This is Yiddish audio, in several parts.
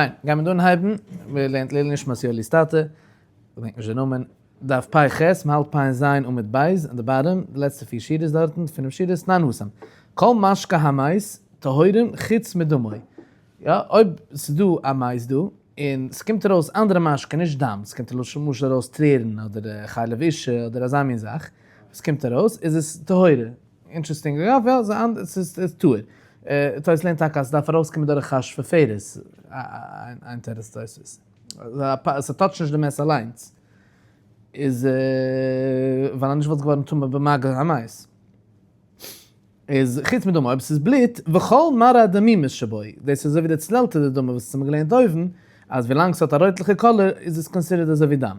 פיין, גיימער דא אנהייבן, מען לערנט לעילוי נשמת יואלי'ס טאטע, כ'געדענק נישט די נאמען, דף פ ח, מ'האלט פ ז עמוד ב', אין די bottom, די לעצטע פיר שורות דארטן, פינף שורות, תנן התם. כל משקה המת טהורים חוץ מדמו. יא, אויב ס'איז דא א מת דא, און ס'קומט ארויס אנדערע משקה, נישט דם, ס'קומט למשל ארויס טרערן, אדער חלב אישה, אדער אזא מין זאך, וואס קומט ארויס, איז עס טהורה. interesting, אגב, יא, ס'איז טהור. תוס' לערנט טאקע אז ס'דארף ארויסקומען דורך א שפופרת, איין תירוץ תוס'. ס' touch ט נישט די מת אליינס. איז ווייל אנישט וואלט עס געווארן טמא במגע המת. איז חוץ מדמו אויב ס'איז בלוט, וכל מראה אדמימות שבו, דאס איז אזוי ווי די צללתא דדמא וואס האמיר געלערנט אויבן, אז ווילאנג ס'האט א רויטליכע color איז עס considered אזוי ווי דם.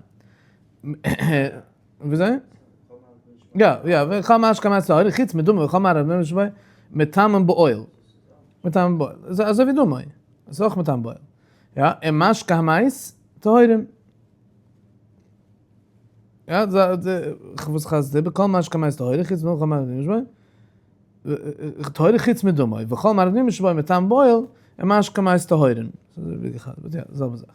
וויאזוי? יא, יא, וכל משקה המת טהורין, חוץ מדמו וכל מראה אדמימות שבו, מטמאין באוהל. מטמאין באוהל. אזוי ווי דמו. איז אויך מטמאין באוהל. יא, און משקה המת טהורים. יא, וואס חזר'ט איבער, כל משקה המת טהורין, חוץ מדמו וכל מראה אדמימות שבו, טהורין חוץ מדמו, וכל מראה אדמימות שבו מטמאין באוהל, און משקה המת טהורין. יא, זעלבע זאך.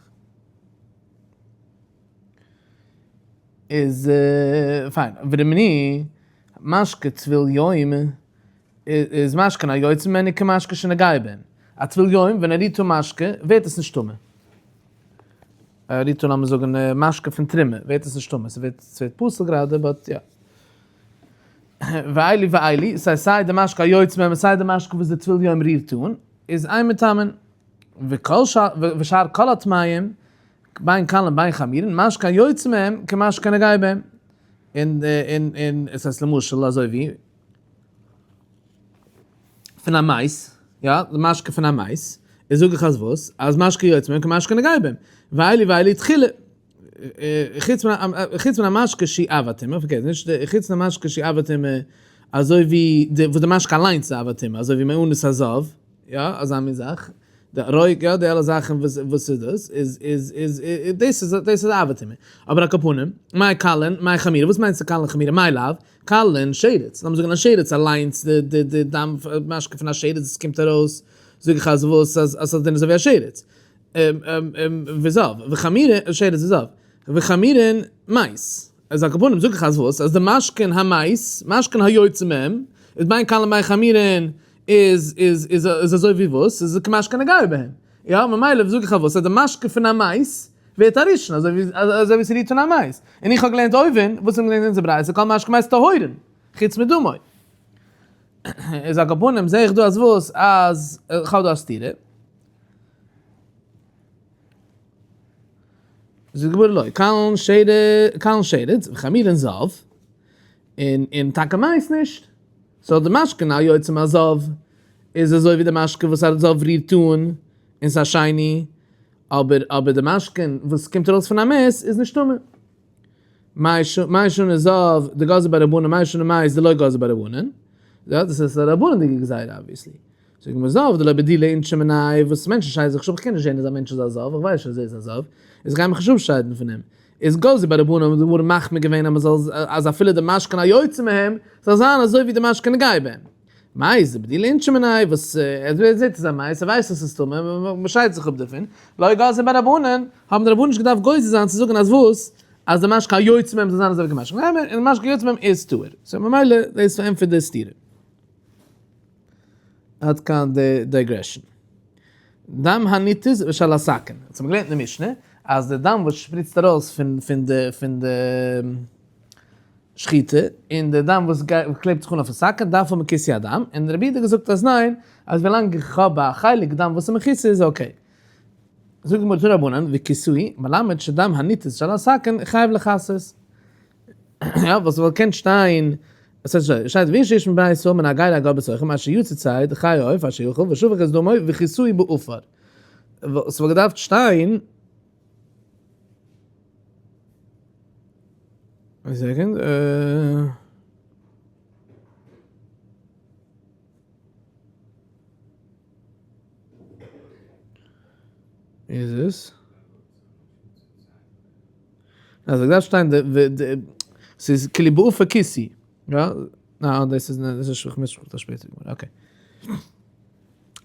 איז פיין, ורמני, משקה טבול יום איז משקה היוצא ממנו כמשקה שנוגע בהם. א טבול יום ווען ער רירט אן משקה ווערט עס נישט טמא. ער רירט אן לאמיר זאגן משקה פון תרומה ווערט עס נישט טמא, ס'ווערט פסול גראדע but יא. ואלו ואלו, ס'הייסט סיי די משקה היוצא מהם און סיי די משקה וואס די טבול יום רירט אן, איז אין מטמאין. ושאר כל הטמאים בין קלין בין חמורין, משקה היוצא מהם כמשקה הנוגע בהם. און און און עס הייסט למשל אזוי ווי פון א מת, יא, די משקה פון א מת, איז זאג איך אז וואס? אז משקה יוצא מהם כמשקה הנוגע בהם. ואלו ואלו תחילה, חוץ מן חוץ מן המשקה שהוא אב הטומאה, פארקערט, נישט די, חוץ מן המשקה שהוא אב הטומאה, אזוי ווי די וואס די משקה אליינס איז אב הטומאה, אזוי ווי מעיינות הזב, יא, אזא מין זאך. די רויק, יא, די אלע זאכן וואס וואס איז דאס, איז איז איז דאס איז דאס איז אב הטומאה. אבער על כל פנים, מאי קלין, מאי חמורין, וואס מיינסטו קלין חמורין, מאי לאו? קלין שרץ, לאמיר זאגן א שרץ אליינס, די די די דם משקה פון א שרץ וואס קומט ארויס, זאג איך אז וואס, אז אז ס'האט דין אזוי ווי א שרץ. וזב, וחמורין, שרץ וזב, וחמורין מת. אז על כל פנים זאג איך אז וואס, אז די משקין המת, משקין היוצא מהם, איז בין קלין בין חמורין, איז איז איז איז אזוי ווי וואס? איז כמשקה הנוגע בהם. יא, ממילא זאג איך אז וואס? אז די משקה פון א מת ווערט א ראשון, אזוי ווי אזוי ווי ס'רירט אן א מת. און איך האב געלערנט אויבן, וואס האבן געלערנט אין אונזער ברייתא, כל משקה מת טהורין, חוץ מדמו. איז על כל פנים זעה איך דא אז וואס? אז איך האב דא א סתירה. זאגט די גמרא לא, קלין שרץ וחמורין זב, און און טאקע מת נישט. so די משקה היוצא מהזב איז אזוי ווי די משקה וואס א זב רירט אן און ס'איז א שני, אבער אבער די משקה וואס קומט ארויס פון א מת איז נישט טמא. מאי שנא זב דגזרו ביה רבנן מאי שנא מת דלא גזרו ביה רבנן, יא דאס איז א רבנן'דיגע גזירה obviously. זאגט מען זב דלא בדילי אינשי מיניה וואס מענטשן שיידן זיך נישט אפ, איך קען נישט זען אז א מענטש איז א זב, איך ווייס נישט אז ער איז א זב, איז גיי מיך נישט אפשיידן פון אים. איז גזרו ביה רבנן האבן די גמרא מחמיר געווען אז מ'זאל אז אפילו די משקין היוצא מהם זאל זיין אזוי ווי די משקין הנוגע בהם. מת דבדילי אינשי מיניה וואס ער זעט איז א מת ער ווייסט אז ס'איז טמא מ'שיידט זיך אפ דערפון, לא גזרו ביה רבנן, האבן די רבנן נישט געדארפט גוזר זיין צו זאגן אז וואס? אז די משקה היוצא מהם זאל זיין אזוי ווי די משקה הנוגע בהם, און די משקה היוצא מהם איז טהור. so ממילא דאס פארענטפערט די סתירה. עד כאן די digression. דם הניתז ושל הסכין. אונז האבן געלערנט אין די משנה אז די דם וואס שפריצט ארויס פון פון די פון די שחיטה און די דם וואס קלעבט זיך אן אויפן סכין דארף האבן כיסוי הדם, און רבי יהודה האט געזאגט אז ניין, אז ווילאנג איך האב א חלק דם וואס איז מכוסה איז okay. זאגט די גמרא תנו רבנן וכיסוי מלמד שדם הניתז ושל הסכין חייב לכסות. יא, וואס וואלט קענט שטיין, עס הייסט אזוי, שטייט ואיש איש מבני ישראל מן הגר הגר בתוכם אשר יצא ציד חי עוף אשר יאכל ושפך את דמו וכיסוי בעפר. ס'וואלט געדארפט שטיין, איין second, איז עס? אז עס דארף שטיין די די ס'איז כאילו בעפר כיסוי, יא? ניין דאס איז דאס איז איך מיש מיך שפעטער okay.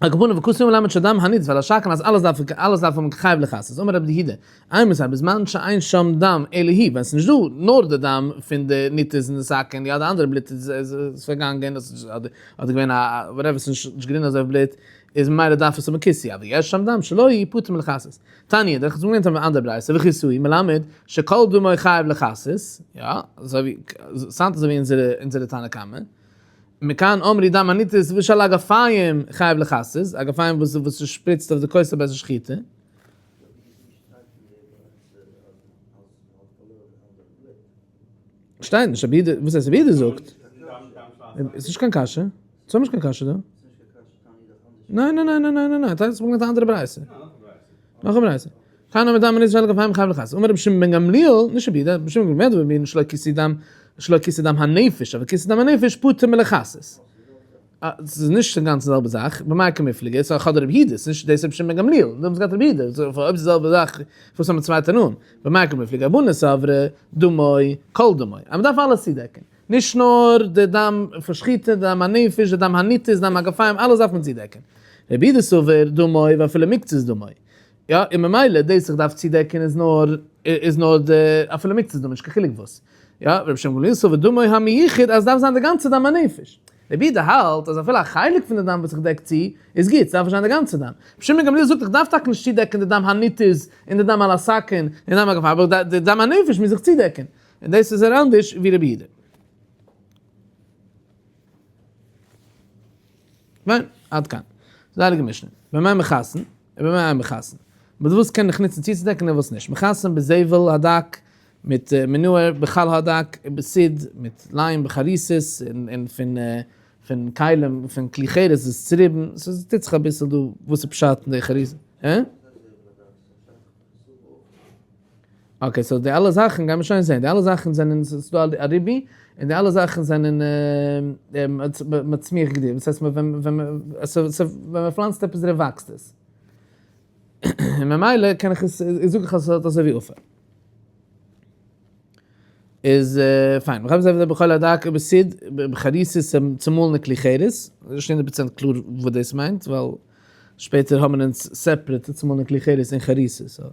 על כל פנים וכתוב מלמד שדם הניתז ועל השקן אז אלעס דארף אלעס דארף האבן חייב לכסות אמר רבי יהודה אימתי בזמן שאין שם דם אלא היא ווען ס'נישט דא נאר די דם פון די ניתז און די סכין יא די אנדערע בלוט איז פארגאנגען אדער געווען א whatever ס'איז נישט גערינען אזוי בלוט איז ממילא דארף עס האבן כיסוי אבל יש שם דם שלא היא פטור מלכסות. תניא, דער חזון לערנט אן אנדערע ברייתא וכיסוי מלמד שכל דמו חייב לכסות יא אזוי ווי sound אזוי ווי אונזערע אונזערע תנא קמא. מכאן אמרו דם הניתז ושל הגפיים חייב לכסות, א גפיים וואס וואס שפריצט אויף די כותל בית השחיטה. שטייט נישט רבי יהודה, וואס הייסט רבי יהודה זאגט? איז נישט קיין קשיא, ס'איז נישט קיין קשיא דא. ניין ניין ניין ניין ניין ניין, טייטש ברענגט א אנדערע ברייתא. נאך א ברייתא. כאן אמר דם הניתז ושל הגפיים חייב לכסות. אמר רבי שמעון בן גמליאל, נישט רבי יהודה, רבי שמעון בן גמליאל, רבי שלא כיסוי דם, שלא כיסוי דם הנפש, אבל כיסוי דם הנפש פטור מלכסות. ס'איז נישט אינגאנצן די זעלבע זאך, במאי קמיפלגי, ס'איז חדא רבי יהודה, ס'איז נישט דאס רבי שמעון בן גמליאל, דא האבן זיי געהאט רבי יהודה, אויב ס'איז די זעלבע זאך, וואס האבן צוויי תנאים? במאי קמיפלגי, רבנן סברי דמו, כל דמו, אז מ'דארף אלעס צודעקן, נישט נאר די דם פון שחיטה, די דם הנפש, די דם הניתז, דם הגפיים, אלעס דארף מען צודעקן. רבי יהודה סבר דמו ואפילו מקצת דמו. יא, און ממילא דאס איך דארף צודעקן איז נאר, איז נאר די, אפילו מקצת דמו, נישט קיין חילוק וואס. יא, רבי שמעון גמליאל סבר דמו המיוחד אז דארף זיין די גאנצע דם הנפש. רבי יהודה האלט אז אפילו א חלק פון די דם וואס איך דעק צו איז גוט, ס'דארף נישט זיין די גאנצע דם. רבי שמעון גמליאל זאגט איך דארף טאקע נישט צודעקן די דם הניתז און די דם על הסכין און דם הגפיים, אבער די דם הנפש מוז איך צודעקן. און דאס איז ער אנדערש ווי רבי יהודה. פיין, עד כאן. די הייליגע משנה. במה מכסין, ובמה אין מכסין. מיט וואס קען איך נוצן צוצודעקן און וואס נישט. מכסין בזבל הדק, מיט manure, בחול הדק, בסיד, מיט ליים, בחריסית, און פון פון כלים, פון כלי חרס איז צוריבן. ס'טוט זיך אביסל דא וואס איז פשט אין די חריסית. הא? okay, so די אלע זאכן גיימיר שוין זעהן, די אלע זאכן זענען, ס'איז דא א ריבוי, און די אלע זאכן זענען מצמיח גידול, וואס הייסט ווען ווען מ'פלאנצט עפעס דערין וואקסט עס, און ממילא קען איך עס, זאג איך אז ס'האט אזוי ווי עפר. איז פיין, וכן בזבל בחול הדק ובסיד בחריסית צומאלנע כלי חרס, נישט הונדערט פראצענט קלאר וואס דאס מיינט, ווייל שפעטער האבן אונז separate צומאלנע כלי חרס און חריסית, so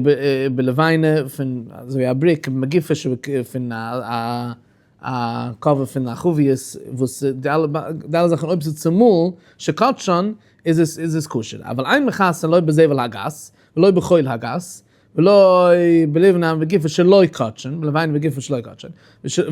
ובלבנה פון אזוי ווי א brick, מגופה פון א א cover פון א חבית, וואס די אלע זאכן אויב ס'איז צומאלן, שכתשן, איז עס איז עס כשר, אבל אין מכסין לא בזבל הגס, ולא בחול הגס, ולא בלבנה מגופה שלא כתשן, בלבנה מגופה שלא כתשן,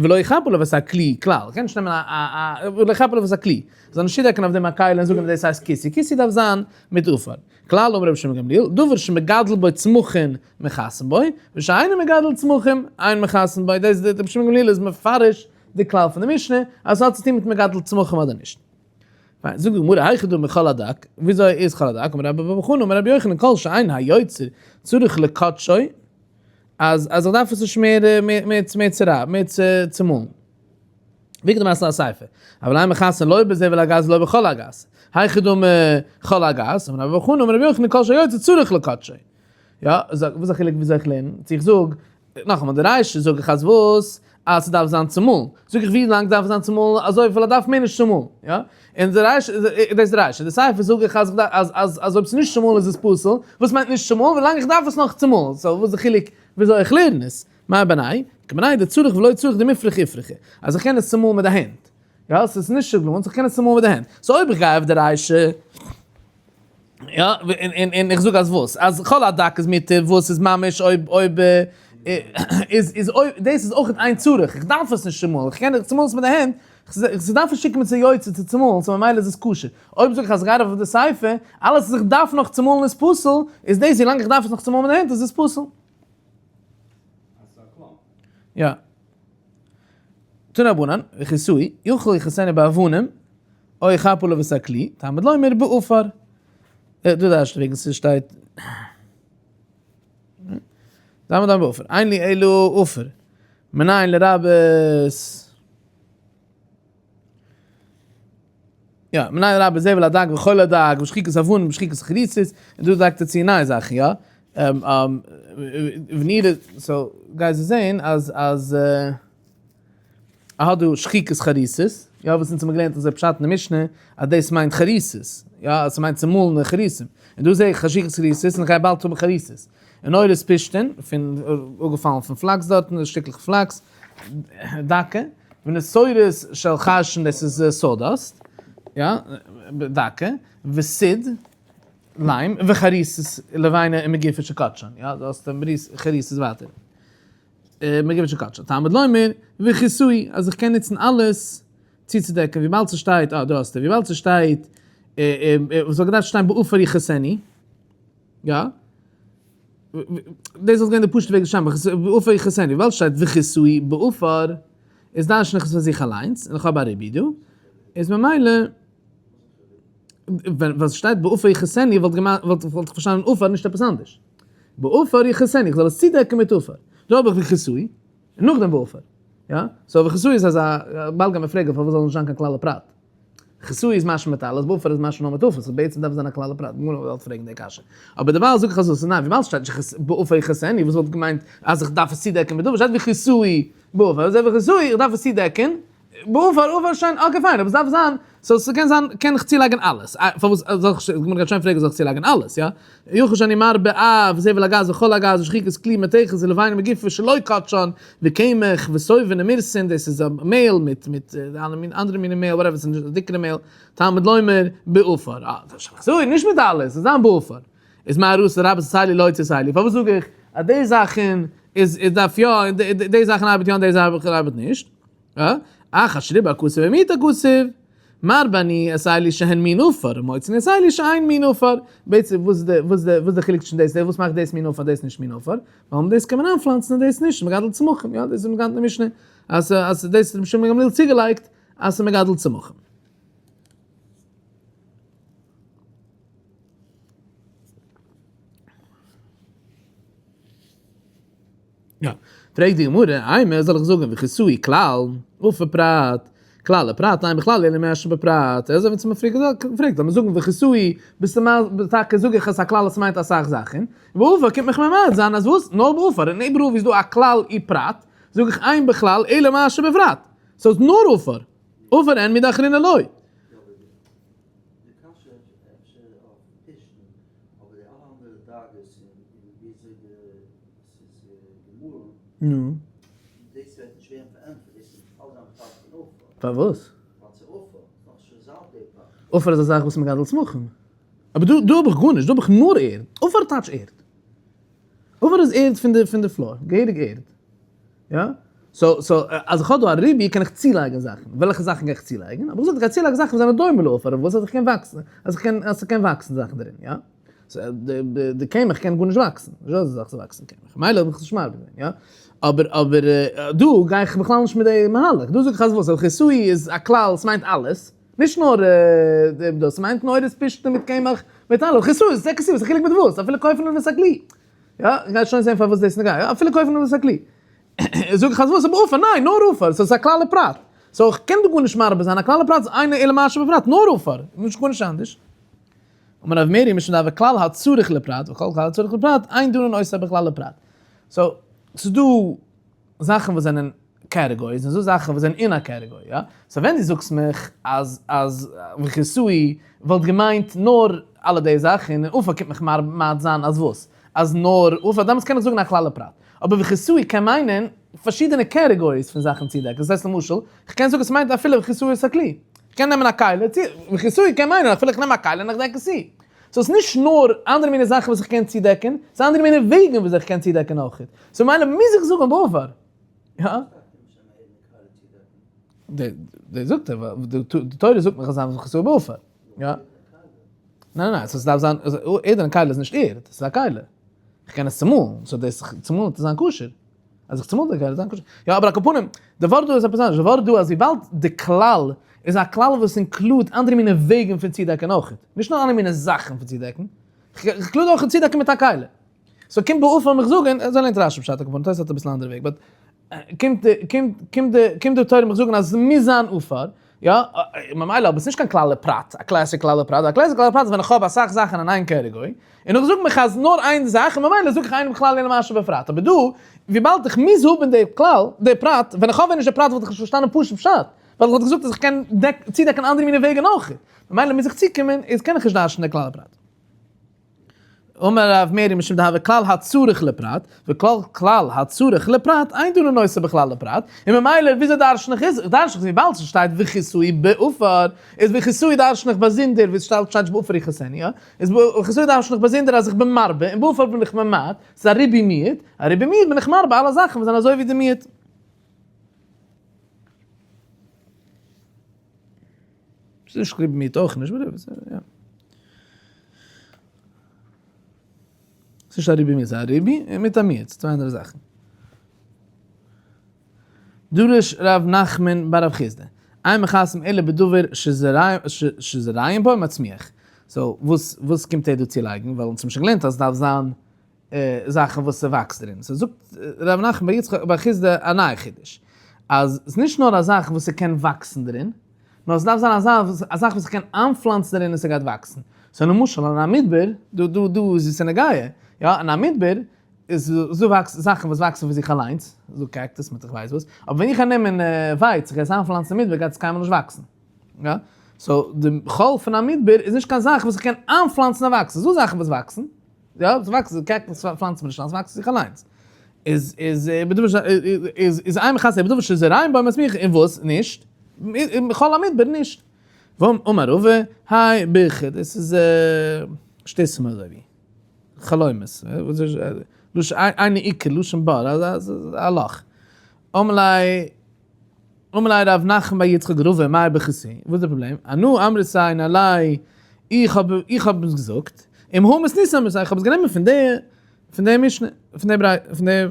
ולא יכפה עליו את הכלי כלל, קען נישט נעמען א א ולא יכפה עליו את הכלי, זאל נישט צודעקן אויף דעם א כלי און זאגן אז דאס הייסט כיסוי, כיסוי דארף זיין מיט עפר. כלל אמר רבי שמעון גמליאל, דבר שמגדל בו צמחין מכסין בו, ושאינו מגדל צמחים אין מכסין בו, דאס רבי שמעון גמליאל איז מפרש די כלל פון די משנה, אז עס האט צוטון מיט מגדל צמחים אדער נישט. פיין, זאגט די גמרא, היכי דמי חול הדק, וויאזוי איז חול הדק? אמר רבה בר בר חנה אמר רבי יוחנן כל שאין היוצר צריך לקדשו, אז אז איך דארף עס נישט מער מער מער צו רייבן, מער צו צומאלן. ויקדם אסל הספר, אבל אין מכסין לא בזבל הגס ולא בחול הגס. היכי דמי חול הגס, אמר רבה בר בר חנה אמר רבי יוחנן כל שהיוצר צריך לקדשו. יא, וואס איז א חילוק וויאזוי איך לערן? צו איך זאג נאכאמאל די רישא זאג איך אז וואס? אז ס'דארף זיין צומאלן. זאג איך ווי לאנג דארף עס זיין צומאלן? אזויפיל אז דארף מער נישט צומאלן. יא? און די רישא דאס איז די רישא. די סיפא זאג איך אז אז אז אז אויב ס'איז נישט צומאלן איז עס פסול. וואס מיינט נישט צומאלן? ווי לאנג איך דארף עס נאך צומאלן. so וואס איז די חילוק וויאזוי איך לערן עס? מאי בינייהו? כבינייהו דצריך ולא צריך דמיפרך איפרכי. אז איך קען עס צומאלן מיט די הענט. יא? ס'איז נישט צו גלאנץ, איך קען עס צומאלן מיט די הענט. so אויב איך גיי אויף די רישא. יא, און איך זאג אז וואס? אז חול הדק איז מותר, וואס איז ממש אויב אויב איז איז אויב דאס איז אויך אין צריך, איך דארף עס נישט צומאלן, איך קען צומאלן עס מיט די הענט, ס'דארף נישט צוקומען צו יוצר צו צומאלן, so ממילא איז עס כשר. אויב זאג איך אז כ'גיי ארויף אויף די סיפא, אלעס וואס איך דארף נאך צומאלן איז פסול, איז דאס ווילאנג איך דארף עס נאך צומאלן מיט די הענט איז עס פסול. יא. תנו רבנן, וכיסוי, יכול יכסנו באבנים, או יכפה עליו את הכלי, תלמוד לומר בעפר. דא דרש'ט וועגן ס'שטייט תלמוד לומר בעפר, אין לי אלא עפר, מנין לרבות יא, מנין לרבות זבל הדק וחול הדק ושחיקת אבנים ושחיקת חריצות, און דא לייגט ער צו נייע זאכן יא, ונראה, so גייסט זעהן אז אז ער האט דא שחיקת חריצות. יא, וואס אונז האבן געלערנט אזוי פשט אין די משנה, אז דאס מיינט חריסות, יא, אז ס'מיינט צומאלענע חריסים. און דא זע איך חשוכת חריסות, און איך גיי באלד האבן חריסות. און עורות פשתן, פון אפגעפאלן פון flax דארטן, שטיקלעך flax, דקה, ונתורת של חרשן, דאס איז sawdust, יא, דקה, וסיד, ליים, וחריסות לבנה ומגופה שכתשן, יא, דא האסטו חריסות ווייטער. מגופה שכתשן. תלמוד לומר, וכיסוי, אז איך קען נוצן אלעס צוצודעקן, וויבאלד ס'שטייט, אה, דא האסטו, וויבאלד ס'שטייט, וואס וואלט געדארפט שטיין בעפר יכסנו, יא? דאס וואלט געווען די פשוט'ע וועג צו שרייבן, בעפר יכסנו, וויבאלד ס'שטייט וכיסוי בעפר, איז דרש'ן איך עס פאר זיך אליינס, און איך האב א ריבוי דא, איז ממילא, ווען ווען ס'שטייט בעפר יכסנו וואלט געמיינט, וואלט איך פארשטאנען עפר נישט עפעס אנדערש. בעפר יכסנו, איך זאל עס צודעקן מיט עפר. דא האב איך וכיסוי, און נאכדעם בעפר. יא? so וכיסוי איז אזא, באלד גייט מען פרעגן פארוואס זאל נישט זיין קיין כלל ופרט. כיסוי איז משמע מיט אלעס, בעפר איז משמע נאר מיט עפר, so בעצם דארף עס זיין א כלל ופרט, גמרא וועט פרעגן די קשיא. אבער דערווייל זאג איך אזוי, ס'איז ניין, וויבאלד ס'שטייט נישט בעפר יכסנו, וואס וואלט געמיינט אז איך דארף עס צודעקן מיט עפר, שטייט וכיסוי בעפר, איז וכיסוי, איך דארף עס צודעקן, בעפר, עפר שוין, okay פיין, אבער עס דארף זיין, so ס'קען זיין, קען איך צולייגן אלעס, פארוואס זאל איך, גמרא גייט שוין פרעגן זאל איך צולייגן אלעס, יא? יכול שאני מרבה אף, זבל הגז וחול הגז ושחיקת כלי מתכת ולבנה מגופה שלא כתשן, וקמח ושובן ומורסן, דאס איז מעהל מיט מיט אלע מין אנדערע מיני מעהל, whatever, ס'איז נישט דיקערע מעהל, תלמוד לומר בעפר, אה, אזוי, נישט מיט אלעס, ס'זאל זיין בעפר. איז מה ראית לרבות את אלו להוציא את אלו, פארוואס זאג איך אז די זאכן איז דארף יא און די זאכן ארבעט יא און די זאכן ארבעט נישט? אחר שריבה הכתוב ומיעט הכתוב, מרבה אני את אלו שהן מין עפר, ומוציא אני את אלו שאין מין עפר. בעצם וואס איז די וואס איז די חילוק צווישן דאס וואס מאכט דאס מין עפר דאס נישט מין עפר? ווייל מיט דאס קען מען איינפלאנצן און דאס נישט, מגדל צמחים, יא דאס איז מגדל די משנה, אז אז דאס האט רבי שמעון גמליאל צוגעלייגט אז ס'איז מגדל צמחים. יא, פרעגט די גמרא, אימא זאל איך זאגן וכיסוי כלל, עפר פרט, כלל ופרט, אין בכלל אלא מה שבפרט, אזוי ווי צום פריער געפרעגט, זאל מען זאגן וכיסוי, ביסטו טאקע זאג איך אז א כלל עס מיינט אסאך זאכן, בעפר קומט מיך ממעט זיין אז וואס? נאר בעפר, און איבעראל ווי איז דא א כלל אי פרט, זאג איך אין בכלל אלא מה שבפרט, סאיז נאר עפר, עפר אין מידי אחרינא לא. די קשיא אפשר אויף פשתן, אבער די אלע אנדערע דרגות און וויאזוי די ס'איז געמאלן, נו. דאס וועט נישט ווערן פארענטפערט, דאס וועט אלס זיין פארט פון עפר. פארוואס? ווייל ס'איז עפר, ס'איז נאך שוין זייט די פארט. עפר איז א זאך וואס מגדל צמחים. אבער דא דא האב איך גארנישט, דא האב איך נאר ערד. עפר טייטש ערד. עפר איז ערד פון די פון די floor, געהעריג ערד. יא? so so אז איך האב דא א ריבוי קען איך צולייגן זאכן. וועלכע זאכן גיי איך צולייגן? האב איך געזאגט איך גיי צולייגן זאכן וואס זענען דומה לעפר, וואס אז איך קען וואקסן, אז איך קען אז ס'קען וואקסן זאכן דערין, יא? די קמח קען גארנישט וואקסן, נישט דא אזא זאך צו וואקסן קמח, מילא האב איך עס נישט מרבה געווען, יא? אבער אבער דא גיי איך בכלל נישט מיט די מהלך, דא זאג איך אז וואס? וכיסוי איז א כלל, ס'מיינט אלעס, נישט נאר דאס, ס'מיינט נאר דאס פשטן מיט קמח מיט אלעס, וכיסוי איז כיסוי, וואס איז א חילוק מיט וואס? אפילו כופין אותו את הכלי, יא? איך גיי שוין זען פארוואס דאס איז נוגע, יא? אפילו כופין אותו את הכלי, זאג איך אז וואס? אבער עפר, ניין, נאר עפר, ס'איז א כלל ופרט, so איך קען דא גארנישט מרבה זיין, א כלל ופרט איז אינו אלא מה שבפרט, נאר עפר, נישט גארנישט אנדערש. אמר רב מרי משום דהוי כלל הצריך לפרט, וכל כלל הצריך לפרט, אין דנין אותו בכלל ופרט. so, ס'איז דא זאכן וואס זענען categories, און ס'איז דא זאכן וואס זענען אין א category, יא? so ווען דו זאגסט מיך אז אז וכיסוי וואלט געמיינט נאר אלע די זאכן, און עפר קומט מיך ממעט זיין אז וואס? אז נאר עפר, דעמאלטס קען איך זאגן א כלל ופרט. אבער וכיסוי קען מיינען פארשידענע categories פון זאכן צודעקן. דאס הייסט למשל, כ'קען זאגן ס'מיינט אפילו וכיסוי את הכלי. כ'קען נעמען א כלי, צו, וכיסוי קען מיינען אפילו איך נעם א כלי און איך דעק עס צו. so ס'איז נישט נאר אנדערע מיני זאכן וואס איך קען צודעקן, ס'איז אנדערע מיני וועגן וויאזוי איך קען צודעקן אויך. so ממילא מוז איך זאגן בעפר. יא? די זאגט ער, די תורה זאגט מיך אז זיין וכיסוי בעפר. יא? ניין ניין, ס'דארף זיין, ערד אין כלי איז נישט ערד, ס'איז א כלי. איך קען עס צומאלן, so דאס צומאלן וועט זיין כשר. אז איך צומאל די כלי זיין כשר. יא אבער על כל פנים, די ווארט דא איז עפעס אנדערש, די ווארט דא אז וויבאלד די כלל איז א כלל וואס include אנדערע מיני וועגן פון צודעקן אויך, נישט נאר אנדערע מיני זאכן פון צודעקן, include אויך צודעקן מיט א כלי. so קומט בעפר מיך זאגן, אזוי לערנט רשי פשט על כל פנים, תוס' האט אביסל אנדערע וועג, but קומט קומט קומט די קומט די תורה מיך זאגן אז עס מוז זיין עפר, יא, ממילא אבער עס איז נישט קיין כלל ופרט, א classic כלל ופרט, א classic כלל ופרט איז ווען איך האב אסאך זאכן אין איין category, און איך זאג מיך אז נאר איין זאך, און ממילא זאג איך אין בכלל אלא מה שבפרט, אבער דא, וויבאלד איך מוז האבן די כלל, די פרט, ווען איך האב ווען נישט די פרט וואלט איך נישט פארשטאנען פשוט פשט. ווייל איך וואלט געזאגט אז איך קען צודעקן אנדערע מיני וועגן אויך, ממילא מוז איך צוקומען, איז קען איך נישט דרש'ן די כלל ופרט. אמר רב מרי משום דהוה כלל הצריך לפרט, וכלל כלל הצריך לפרט אין דנין אותו בכלל ופרט, און ממילא וויאזוי דרש'ן איך עס? איך דרש'ן עס וויבאלד ס'שטייט וכסהו בעפר, איז וכסהו דרש'ן איך באזונדער ווי ס'שטייט נישט בעפר יכסנו, יא? איז וכסהו דרש'ן איך באזונדער אז איך בין מרבה, און בעפר בין איך ממעט, ס'איז א ריבוי מיעוט, א ריבוי מיעוט בין איך מרבה אלע זאכן וואס זענען אזוי ווי די מיעוט. ס'איז נישט ריבוי מיעוט אויך נישט, יא. ס'איז נישט א ריבוי מיעוט, ס'איז א ריבוי מיט א מיעוט, ס'איז צוויי אנדערע זאכן. דרש ר' נחמן בר רב חסדא, אין מכסים אלא בדבר שזורעים בו ומצמיח. so וואס וואס קומט ער דא צולייגן? ווייל אונז האבן שוין געלערנט אז ס'דארף זיין זאכן וואס ס'וואקסט דערין. so זאגט ר' נחמן בר יצחק בר חסדא א נייע חידוש, אז ס'איז נישט נאר א זאך וואס ס'קען וואקסן דערין, נאר עס דארף זיין אזא א זאך וואס איך קען איינפלאנצן דערין און ס'גייט וואקסן. so למשל אין א מדבר, דא דא דא איז עס נוגע, יא, אין א מדבר איז דא וואקסן זאכן וואס וואקסן פון זיך אליינס, דא cactus מיט איך ווייס וואס, אבער ווען איך גיי נעמען ווייץ איך גיי עס איינפלאנצן אין מדבר גייט עס קיינמאל נישט וואקסן. יא, so די חול פון א מדבר איז נישט קיין זאך וואס איך קען איינפלאנצן און וואקסן, ס'דא זאכן וואס וואקסן, יא, ס'וואקסט, cactus פלאנצט מען נישט איין, ס'וואקסט זיך אליינס. איז איז בדבר ש איז איז אין מכסין בדבר שזורעין בו ומצמיח און וואס נישט? חול המדבר נישט. ואמר רבא, האי ברכא, דאס איז שטותים אזוי ווי חלומות, אינו עיקר לשון בור, א לאך. אמר ליה אמר ליה רב נחמן בר יצחק רבא מאי בכסי, וואס איז די פראבלעם? אנא אמריתיה ניהליה, איך האב איך האב עס געזאגט, ומהא מתניתא אמריתיה, איך האב עס גענומען פון די פון די משנה, פון די ברייתא, פון די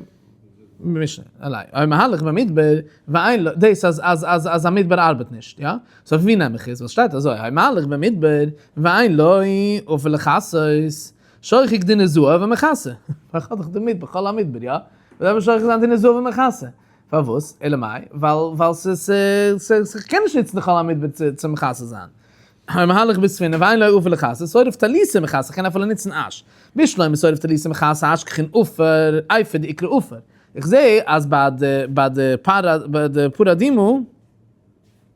משנה, עלי, היה מהלך במדבר, ואין לו, דאס אז אז אז אז א מדבר ארבעט נישט, יא? so פון ווי נעם איך עס? וואס שטייט אזוי, היה מהלך במדבר, ואין לו עפר לכסות, שוחק דיני זהב ומכסה. איך האב דאך די מדבר, חול המדבר, יא? וואס דארף מען שוחק זיין דיני זהב ומכסה? פארוואס? אלא מאי? ווייל ווייל ס'איז ס'איז כ'קען נישט נוצן די חול המדבר צו צו מכסה זיין. המהלך בספינה ואין לו עפר לכסות, שורף טלית ומכסה, כ'קען אפילו נוצן אש. בשלמא שורף טלית ומכסה אשכחן עפר, אפר דאיקרי עפר. איך זע אז ביי די ביי די פרה ביי די פרה אדומה,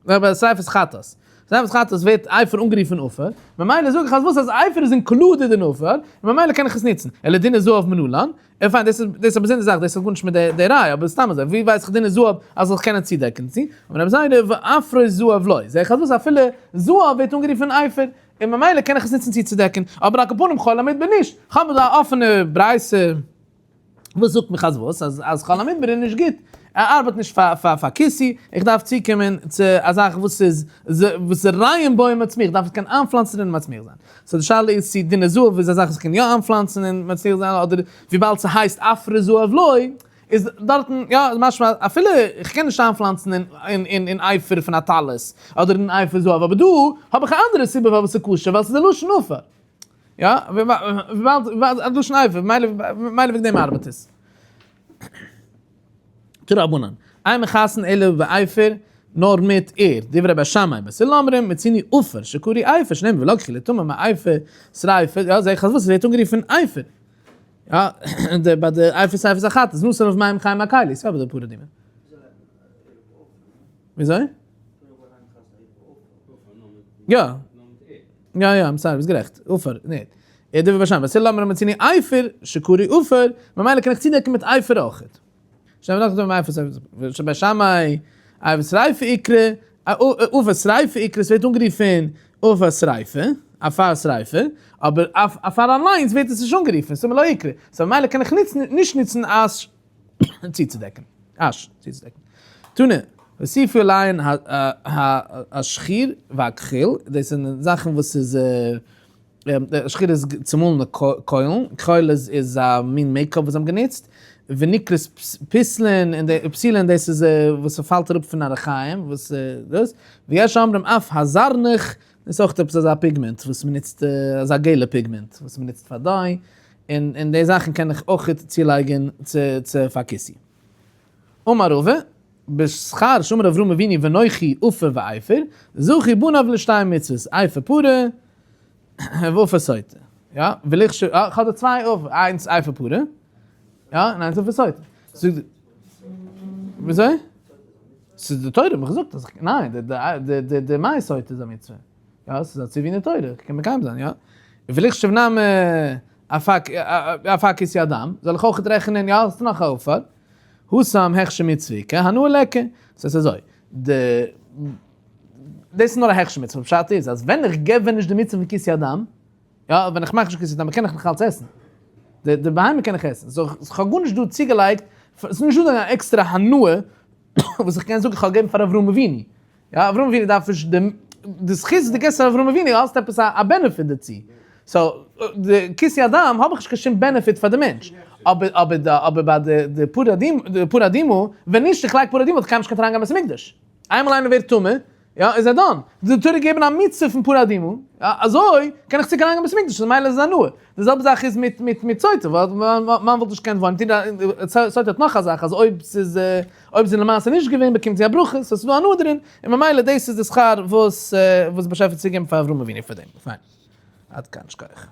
ביי די שריפת חטאת, שריפת חטאת ווערט אפר אנגערופן עפר, ממילא זאג איך אז וואס אז אפר איז included אין עפר, ממילא קען איך עס נוצן. אלא דיני זהב מנלן, און פיין דאס איז דאס איז א באזונדערע זאך, דאס האט גארנישט מיט די ראיה, אבער סתם אזוי, ווי ווייס איך דיני זהב אז זאל איך קענען צודעקן צו, אמר רבי זירא ועפרו זהב לא, זעה איך אז וואס אפילו זהב ווערט אנגערופן אפר, און ממילא קען איך עס נוצן צוצודעקן, אבער על כל פנים חול המדבר נישט, כ'האב דא א אפענע ברייתא וואס זאגט מיך אז וואס, אז אז חול המדבר איז נישט גוט, ער ארבעט נישט פאר פאר פאר כיסוי, איך דארף צוקומען צו א זאך וואס איז וואס זורעין בו ומצמיח, דארף איך קענען איינפלאנצן און מצמיח זיין. so די שאלה איז צו דיני זהב איז א זאך וואס קען יא איינפלאנצן און מצליח זיין אדער וויבאלד ס'הייסט עפרו זהב לא איז דארטן יא איז משמע אפילו איך קען נישט איינפלאנצן אין אין אין אפר פון א טלית אדער אין אפר זהב אבער דא האב איך א אנדערע סיבה פארוואס ס'איז כשר ווייל ס'איז די לשון עפר יא וויבאלד וויבאלד לשון אפר ממילא ממילא וועגן דעם ארבעט עס. תנו רבנן, אין מכסין אלא באפר, נאר מיט ערד, דברי בית שמאי, בית הלל אומרים, מצינו עפר, שקרוי אפר, שנאמר ולקחו לטמא מאפר שריפה, יא זעה איך אז וואס, עס ווערט אנגערופן אפר, יא, די ביי די אפר שריפת החטאת, נתן אויף מים חיים הכלי, ס'איז אבער די פרה אדומה. וויאזוי? יא. יא יא, I'm sorry, ביסט גערעכט, עפר, ניט. דברי בית שמאי, בית הלל אומרים, מצינו אפר, שקרוי עפר, ממילא קען איך צודעקן מיט אפר אויכעט. שבית שמאי, עפר שריפה איקרי, עפר שריפה איקרי, ס'ווערט אנגערופן עפר שריפה, עפר שריפה, אבער עפר אליינס ווערט עס נישט אנגערופן, ס'איז לא איקרי, so ממילא קען איך נוצן, נישט נוצן אש צוצודעקן, אש צוצודעקן. תנא, הוסיפו עליהן השחור והכחול, דאס זענען זאכן וואס איז. שחור איז צומאלענע קוילן, כחול איז א מין makeup וואס זיי האבן גענוצט, ונקרות פסלין, און די פסילין דאס איז וואס ס'פאלט אראפ פון א רחיים, וואס דאס, ויש אומרים אף הזרנך, דאס איז אויך עפעס אזא pigment וואס מ'נוצט, אזא געלע pigment וואס מ'נוצט פאר dye, און די זאכן קען איך אויך צולייגן צו פאר כיסוי. אמר רבא, בשכר שאמר אברהם אבינו ואנכי עפר ואפר, זכו בניו לשתי מצוות, אפר פרה ועפר סוטה. יא, וויל איך שוין, איך האב דא צוויי עפר, איינס אפר פרה, יא, און איינס עפר סוטה. וויאזוי? ס'איז די תורה האט מיך געזאגט אז איך, ניין, די די די די מי סוטה איז א מצוה. יא, ס'איז א ציווי אין די תורה, איך קען מקיים זיין, יא. ולחשוב נמי עפר כיסוי הדם, זאל איך אויך רעכענען, יא, ס'איז נאך א עפר. התם הכשר מצוה איכא, הנאה ליכא. ס'איז אזוי, די, דאס איז נאר א הכשר מצוה, פשט איז אז ווען איך געב ווען נישט די מצוה פון כיסוי הדם, יא, ווען איך מאך נישט כיסוי הדם קען איך נאך אלץ עסן. די די בהמה קען איך עסן. so איך האב גארנישט דא צוגעלייגט, ס'איז נישט דא קיין עקסטערע הנאה וואס איך קען זאגן איך האב געגעבן פאר אברהם אבינו. יא, אברהם אבינו דארף נישט די די זכות וואס דו געבסט פאר אברהם אבינו האסט עפעס א benefit דערצו. so די כיסוי הדם האב איך נישט קיין שום benefit פאר די מענטש. אבער אבער די אבער ביי די די פרה אדומה די פרה אדומה, ווען נישט איך לייג פרה אדומה וואלט איך קיינמאל נישט געקענט אריינגיין בית המקדש. איינמאל איינער ווערט טמא, יא, איז ער done. די תורה געבן א מצוה פון פרה אדומה, יא, אזוי קען איך צוריק אריינגיין בית המקדש, ממילא איז עס הנאה. די זעלבע זאך איז מיט מיט מיט סוטה, ווייל מאן וואלט נישט געקענט וואוינען, סוטה האט נאך א זאך אז אויב ס'איז אויב זי למעשה נישט געווען באקומט זי א ברכה, so ס'איז דא הנאה דערין, און ממילא דאס איז די שכר וואס וואס באשעפער האט צוגעגעבן פאר אברהם אבינו פאר דעם. פיין. עד כאן, שכוח.